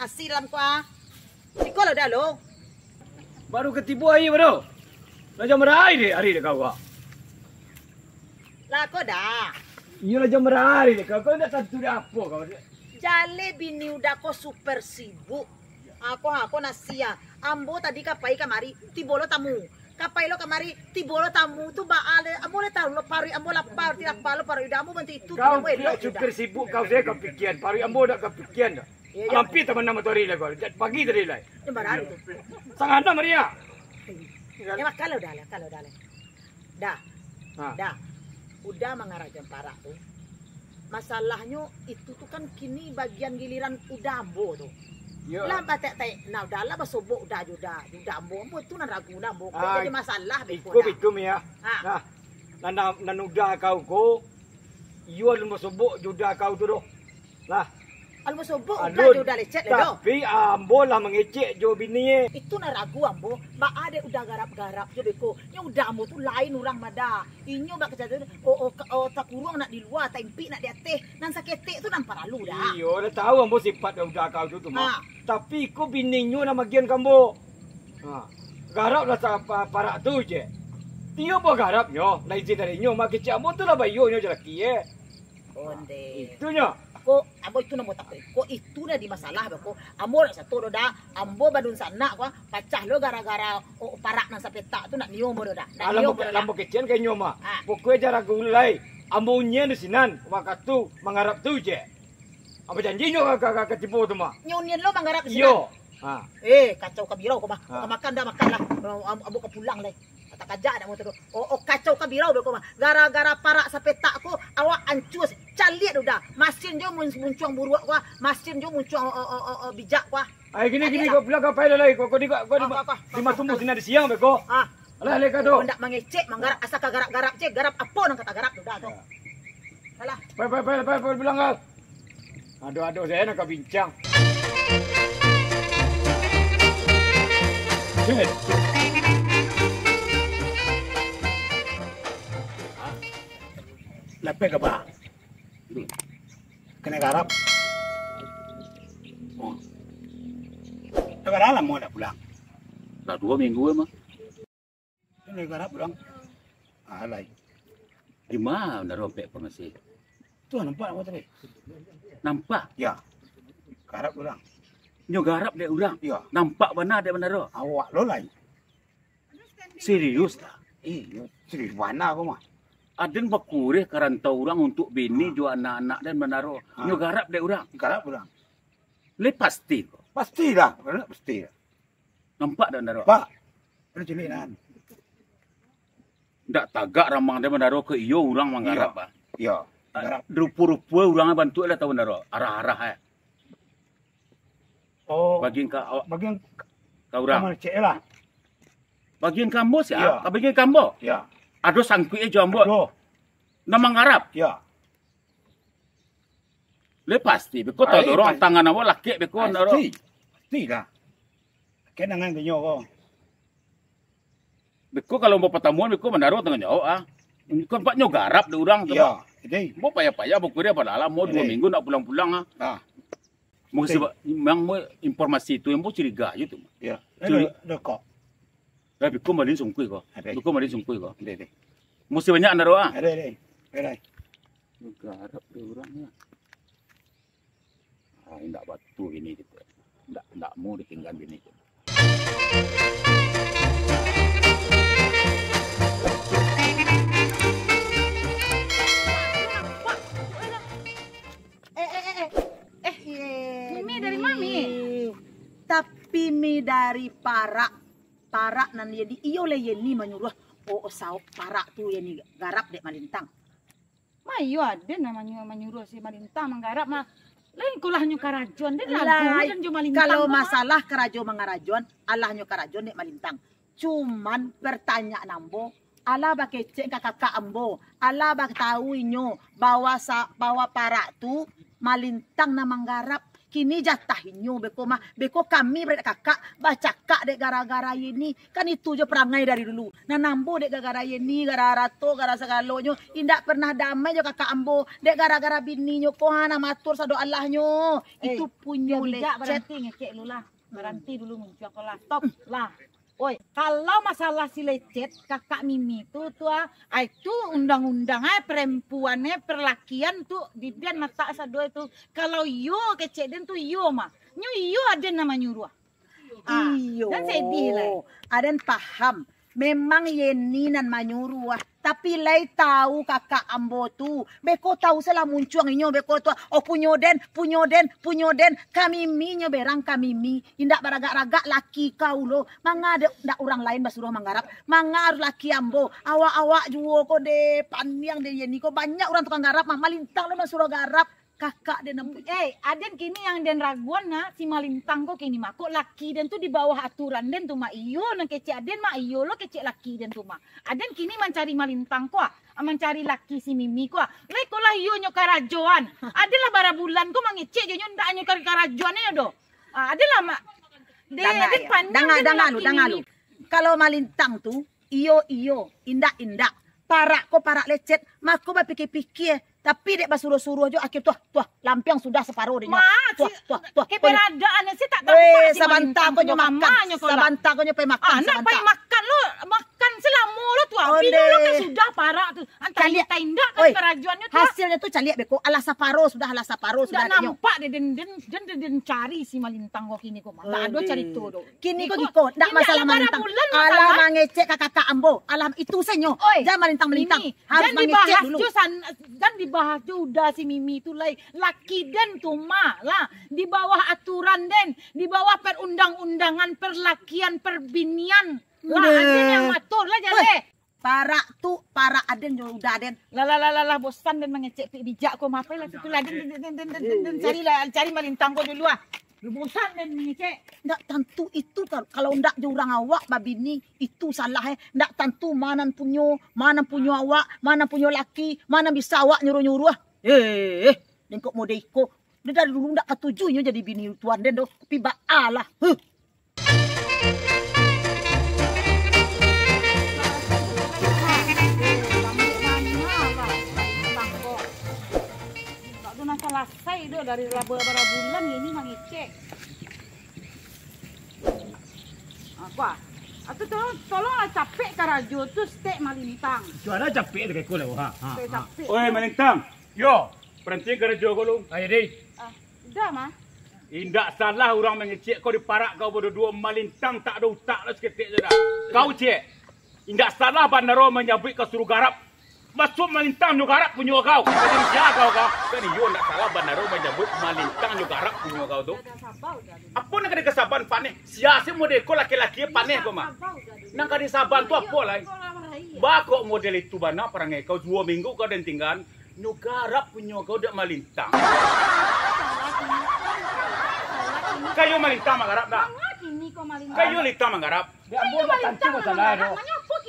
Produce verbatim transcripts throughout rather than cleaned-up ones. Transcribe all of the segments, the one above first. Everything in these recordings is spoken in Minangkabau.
Asi dalam kuah. Siko lo dah lo. Baru katibo aia baru. Lah jam bara ari dek, ari dek kau, ah? Lah ko dah. Iyo lah jam bara ari dek kau. Kau ndak tantu dek apo kau. Jaleh bini Uda ko super sibuk. Ako, ako nasi ah. Ambo tadi ka pai kamari, tibo lo tamu. Ka pai lo kamari, tibo lo tamu. Tu baa le, ambo le tahu lo paruik ambo lapa, ti lapa lo paruik Uda. Ambo bantu itu. Kau pun super sibuk, kau sajo kapikian. Paruik ambo dak kapikian dah. Iyo, iyo. Ampia tabanam matoari lah kau. Sejak pagi tadi lah. Jam bara tu? Satangah anam ari ah. Ya, makan lo dah lah, makan lo dah lah. Dah. Ha. Dah. Uda mangarajoan parak tu. Masalahnyo itu tu kan kini bagian giliran Uda ambo tu. Iyo. Lah batek-tek, nah Uda lah basobok Uda jo Uda, jo Uda ambo. Ambo tu nan ragu nah ambo. Kok jadi masalah beko iko dah. Iko bitu mi ah. Ha. Nah, nan, nan Uda kau ko, iyo alun basobok jo Uda kau tu doh. Lah. Alun basobok Uda jo Uda lecet le doh. Tapi ambo lah mangecek jo bini e. Itu nan ragu ambo. Baa dek Uda garap-garap jo beko. Nyo Uda ambo tu lain urang mada. Inyo bak kecek tu, o, o, ka-, o, takuruang nak di lua, taimpik nak di ateh. Nan saketek tu nan paralu dah. Iyo, lah tahu ambo sipat Uda kau tu, tu mah. Ha. Tapi iko bininyo nan magian ka ambo. Ha. Garap lah sa-, pa-, parak tu je. Iyo ambo garap nyo, lah izin dari inyo, mah kecek ambo tu lah bayo nyo jalaki e. Onde. Itunyo. Ko, ambo itu nan ambo takuik. Ko itu nan jadi masalah beko. Ambo nak sato doh dah. Ambo badunsanak ko, pacah lo gara-gara, o, parak nan sapetak tu nak nio ambo doh dah. Nak nio ambo doh dah. Alah, ambo kecek ka inyo mah. Ha. Pokoknyo jan ragu lai. Ambo unyian di sinan, wakatu manggarap tu je. Ambo janji nyo ka, ka, ka, ka tibo tu mah. Nyo unyian lo manggarap di sinan? Iyo. Ha. Eh, kacau kabirau ko mah. Ha. Ka makan dah, makan lah. Am-, ambo ka pulang lai. Takajak dak motor tu. Oh, oh, kacau kabirau beko mah. Gara-gara parak sapetak ko, awak ancua, caliak tu dah. Masin jo mun-, muncuang buruak ko, masin jo muncuang, oh, oh, oh, oh, oh, bijak ko. Ai, gini, gini, kau pulang ka pai lai, kau, kau di, kau di, kau, kau, di kau, matumbuh kau. Sinan di siang beko. Ah. Alah, lai ka tu. Kau ndak mangecek, manggarap, asa ka garap-garap je, garap apo nan ka tagarap tu dah tu. Ya. Alah. Pai, pai, pai, pai, pai, pulang kau. Ado-ado sajo nak ka bincang. Cek. Lapeh ka ba? Kanai garap. Oh. Dah bara lamo dak pulang? Lah duo minggu mah. Lai garap urang. Ah, lai. Di ma Banda Ro ampek pangasi? Tu nampak awak tadi. Nampak? Ya. Garap urang. Nyo garap dek urang? Ya. Nampak bana dek Banda Ro? Awak lo lai. Serius lah? Iyo, serius bana ko mah. Aden bakureh ka rantau urang untuak bini jo anak-anak den Banda Ro. Ha. Nyo garap dek urang? Garap urang. Lai pasti ko? Pastilah, pasti lah. Nampak dak, Banda Ro? Pak, ado cilik nan. Ndak tagak ramang dek Banda Ro ka iyo urang manggarap, ah. Iyo, garap. Rupo-rupo urang bantuak lah tahu, Banda Ro. Arah-arah, eh. Oh. Bagian ka awak. Bagian ka urang. Ka mangecek lah. Bagian ka ambo sia? Iyo. Ka bagian ka ambo? Iyo. Ado sangkuik jo ambo. Ado. Nan manggarap? Iyo. Lai pasti, beko tau dorong tangan awak lakek beko, Banda Ro. Pasti. Pasti lah. Lakek tangan ka inyo ko. Beko kalau ambo patamuan, beko Banda Ro tangguang jawab, ah. Ko nampak nyo garap dek urang tu. Iyo, jadi. Ambo payah-payah bakureh, padahal ambo duo minggu ndak pulang-pulang, ah. Ah. Ambo kasi ba-, memang ambo informasi tu, ambo curiga je tu. Iyo. Curi-, ado, ado kok. Lah, beko malin sungkuih ko. Ado. Beko malin sungkuih ko. Ado, ado. Musti banyak Banda Ro, ah. Ado, ado. Ado. Garap dek urang, ah. Ah, indak batua bini kito. Indak, indak mau ditinggal bini kito. Eh, eh, eh, eh. Eh, ye. Mimi dari ma, Mi? Tapi Mi dari parak. Parak nan ye di, iyo lah ye ni manyuruah. Oh, oh, saok parak tu ye ni garap dek Malintang. Ma iyo aden namonyo manyuruah si Malintang manggarap mah. Lain ko lah nyo karajoan, den lagu den jo Malintang tu mah. Kalau masalah karajo mangarajoan, alah nyo karajoan dek Malintang. Cuman pertanyaan ambo, alah bakecek ka kakak ambo, alah batau inyo bahwa sa-, bahwa parak tu Malintang nan manggarap. Kini jatah inyo beko mah, beko kami baradik kakak bacakak dek gara-gara Yeni. Kan itu jo parangai dari dulu. Nan ambo dek gara-gara Yeni, gara-gara to, gara sagalonyo, indak pernah damai jo kakak ambo. Dek gara-gara bininyo ko ha, nan matur sado alahnyo. Eh, itu punyo lecet. Baranti ngecek lu lah. Baranti dulu muncuang ko lah. Stop lah. Oi, kalau masalah si lecet, kakak Mimi tu, tu ah, ai tu undang-undang ai, perempuan ai, perlakian tu, di den matak sado tu. Kalau iyo kecek den tu iyo mah. Nyo iyo aden nan manyuruah. Ah, iyo. Dan sedih lai. Aden paham. Memang Yeni nan manyuruah. Tapi lai tahu kakak ambo tu. Beko tahu salah muncuang inyo beko tu. Oh, punyo den, punyo den, punyo den. Kami Mimi nyo berang kami Mimi. Indak baragak-ragak laki kau lo. Manga dek, ndak urang lain basuruah manggarap. Manga harus laki ambo. Awak-awak juo ko deh. Paniang deh Yeni ko. Banyak urang tukang garap mah. Malintang lo nan suruah garap. Kakak den nan pu-, eh, aden kini yang den raguan nah, si Malintang ko kini mah. Kok laki den tu di bawah aturan den tu mah. Iyo, nan kecek aden mah, iyo lo kecek laki den tu mah. Aden kini mancari Malintang ko ah, mancari laki si Mimi ko ah. Lai ko lah iyo nyo karajoan. Aden lah bara bulan ko mangecek jo nyo, ndak nyo kari karajoan nyo doh. Ah, aden lah mak. Deh, aden pandang deh laki Mimi. Kalau Malintang tu, iyo, iyo, indak, indak. Parak ko parak lecet, mako bapikia-pikia. Tapi dek basuruah-suruah jo, akhir tuah, tuah, lampiang sudah saparo dek nyo. Tuah, tuah, tuah. Keberadaan si tak tampak. Weh, sabanta ko nyo makan. Sabanta ko nyo pai makan. Ah, nak pai makan lo, makan salamo lo tu. Bilo lo kan sudah parak tu. Antah indak kan karajoannyo tu. Hasilnyo tu caliak beko, alah saparo sudah, alah saparo sudah dek nyo. Ndak nampak deh, den, den, den, den, den cari si Malintang ko kini ko mah. Ndak ado carito doh. Kini ko giko, ndak masalah Malintang. Alah mangecek ka kakak ambo. Alah itu se nyo. Oi, jan Malintang-Malintang. Harus mangecek dulu. Jan dibahas jo udah si Mimi tu lai. Laki den tu mah lah. Di bawah aturan den. Di bawah perundang-undangan, perlakian, perbinian. Lah, aden yang matur lah, jaleh. Parak tu, parak aden jo udah aden. Lah, lah, lah, lah, lah, bosan den mangecek pik bijak ko, mapai lah situ lah, den, den, cari lah, cari Malintang ko dulu ah. Bosan den mangecek. Ndak tantu itu kal-, kalau ndak jo urang awak babini, itu salah eh. Ndak tantu ma nan punyo, ma nan punyo awak, ma nan punyo laki, ma nan bisa awak nyuruah-nyuruah. Eh, eh, nengkok mode iko. Dia dari dulu ndak katuju inyo jadi bini tuan den doh. Tapi baa lah. Huh. Ndak ado nan salasai doh dari laba bara bulan ini mangecek. Apa? Atu tolong, tolonglah capek karajo tu, stek Malintang. Itu ada capek tu keko lah, ha, ha, ha. Capek. Oi, Malintang. Yo, paranti karajo ko lu. Ayo, deh. Ah, udah, mah. Indak salah urang mangecek kau di parak kau baduo-duo, Malintang tak ado utak lah saketek je dah. Kau cek, indak salah bandaro manyabuik kau suruah garap. Masuak Malintang nyo garap punyo kau. Jadi sia kau kau. Kan iyo indak salah bandaro manyabuik Malintang nyo garap punyo kau tu. Apo nak kena kesaban paneh? Sia se mode ko laki-laki paneh ko mah. Nak kena saban tu apo lai? Ba kok model itu bana parangai kau duo minggu kau den tinggan. Nyo garap punyo kau dek Malintang. Kayo Malintang manggarap dah. Kayo Lintang manggarap. Dek ambo ndak tantu masalah tu.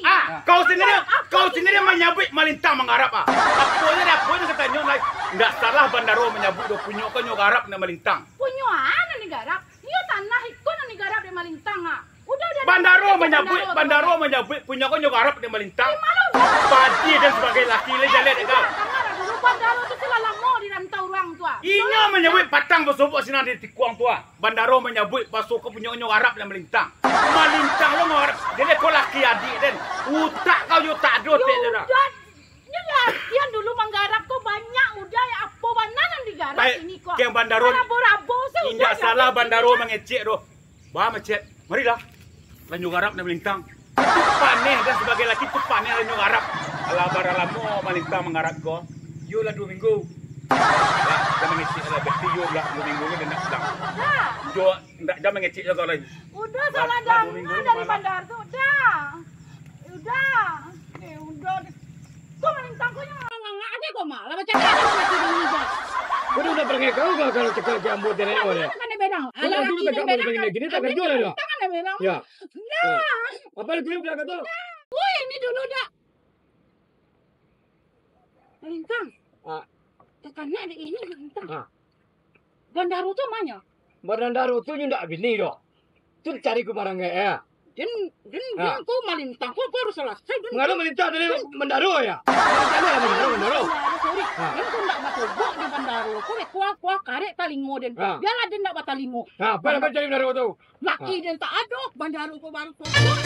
Ah, kau sandiri, kau sandiri manyabuik Malintang manggarap ah. Apo je dek apo je katanyo lai. Ndak salah bandaro manyabuik do punyo kau nyo garap dek Malintang. Punyo a nan digarap? Iyo tanah iko nan digarap dek Malintang ah. Bandaro manyabuik, bandaro manyabuik punyo ko nyo garap dek Malintang. Padi den sabagai laki lai jaleh dek kau. Bandaro tu sudah lamo di rantau urang tu ah. Inyo manyabuik patang basobok sinan di tikuang tu ah. Bandaro manyabuik baso ko punyo nyo garap dek Malintang. Malintang lo ngarap. Jadi ko laki adiak den. Utak kau yo tak ado tek dah. Nyo latihan dulu manggarap ko banyak udah ya apo bana nan digarap ini ko. Keng bandaro. Rabo-rabo se udah. Indak salah bandaro mangecek doh. Ba macet. Marilah. Lah nyo garap dek Malintang. Tu paneh dah sabagai laki tu paneh lah nyo garap. Alah bara lamo Malintang manggarap ko. Yo lah duo minggu. Lah, dah mangecek lah. Berarti yo lah duo minggu ni dah ndak pulang. Dah. Yo, ndak jan mangecek lah kau lai. Udah salah danga dari bandar tu. Dah. Udah. Eh, udah. Kau Malintang ko nyo nganga aja kau mah. Lah macam mana kau mati dengan udah? Kau dah parangai kau kalau cakap lagi ambo tadi. Alah, dulu kan tak boleh begini, tak kerja lah dah. Tangan dah berang. Ya. Nah. Apa lagi yang bilang kata? Woi, ini dulu dah. Lintang. Ah. Tekanak dek ini, Lintang. Ah. Bandaro tu ma nyo? Bandaro tu nyo ndak bini doh. Tu cari kumarangek, ya. Den, den, ha. Den ko malintang, ko, ko harus salasai, den. Mangalo malintang tadi, bandaro, ya? Malintang lah, bandaro, bandaro. Bandaro, sorry. Ha. Den ko ndak batobok di bandaro. Ko, kuah, kuah karek talingo den. Ha. Bialah den ndak batalingo. Ha, apo, apo cari bandaro tu? Laki den tak ado, bandaro ko baru tobok.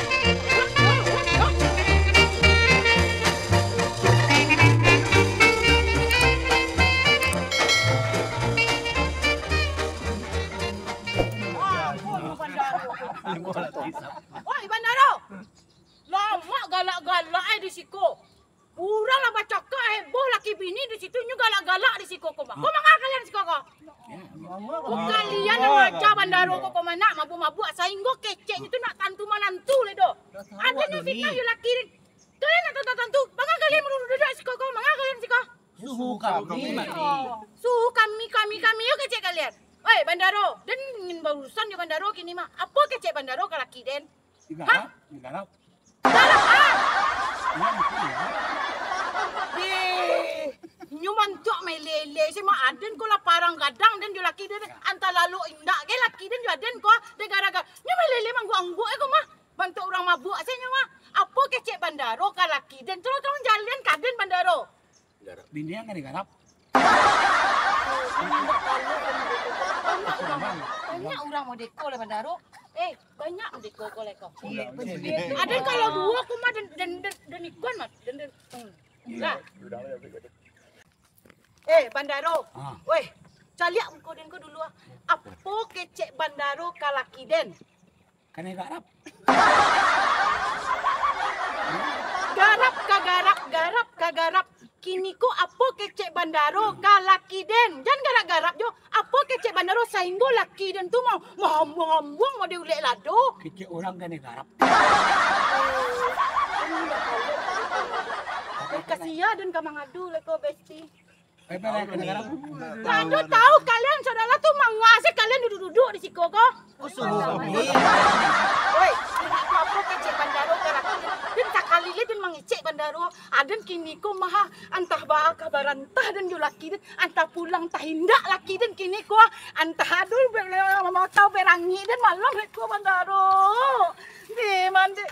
Ampun, bandaro. Oi, bandaro! Lamak galak-galak ai di siko. Urang lah bacakak heboh laki bini di situ, nyo galak-galak di siko ko, mah. Ko manga kalian siko ko? Ko kalian nan aja bandaro ko, ko mah nak mabuak-mabuak, sainggo keceknyo tu nak tantu manantu lai doh. Ado nyo fitnah jo laki den. Kalian nak tantu-tantu, manga kalian duduak-duduak siko ko, manga kalian siko? Suhu kami, mati. Suhu kami, kami, kami, yo kecek kalian. Oi, bandaro, den ingin baurusan jo bandaro kini mah. Apo kecek bandaro ka laki den? Hah? Galak, galak. Galak, ah! Iya, betul, ya. Deh, nyo mantuak maeleh-eleh, si Mak Aden ko lah parang gadang den jo laki den, antah lalok indak ge laki den jo Aden ko, den gara-gara, nyo maeleh-eleh mangguak-angguak e ko mah, bantuak urang mabuak se nyo mah. Apo kecek bandaro ka laki den, tolong-tolong jalian ka den bandaro. Bini ang ka digarap. Banyak urang, banyak urang modeko lah bandaro. Eh, banyak modeko ko lah ko. Iya, betul. Aden kalau duo ko mah den, den, den, den ikon mah, den, den, hmm. Lah. Eh, bandaro. Ah. Weh, caliak muko den ko dulu ah. Apo kecek bandaro ka laki den? Kanai garap. Garap ka garap, garap ka garap. Kini ko apo kecek bandaro ka laki den? Jan garap-garap jo. Apo kecek bandaro sainggo laki den tu ma-, mahambuang-hambuang mode ulek lado? Kecek urang kanai garap. Eh, kasian den ka mangadu lai ko, Besti. Lah ado tahu kalian, saudara tu manga se kalian duduak-duduak di siko ko. Oi, kini ko apo kecek bandaro ka laki den? Den sakali lai den mangecek bandaro. Aden kini ko mah antah baa ka barantah den jo laki den, antah pulang antah indak laki den kini ko. Antah ado be-, mamakai berangik den malam ko bandaro. Di mande.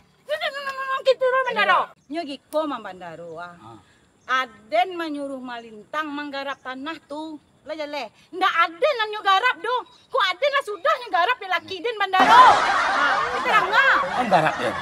Kitu lo bandaro. Nyo giko mah bandaro ah. Aden manyuruah malintang manggarap tanah tu. Lah jaleh. Ndak aden nan nyo garap doh. Ko aden lah sudah nyo garap dek laki den bandaro. Ha, tarang ah. Kan garap den.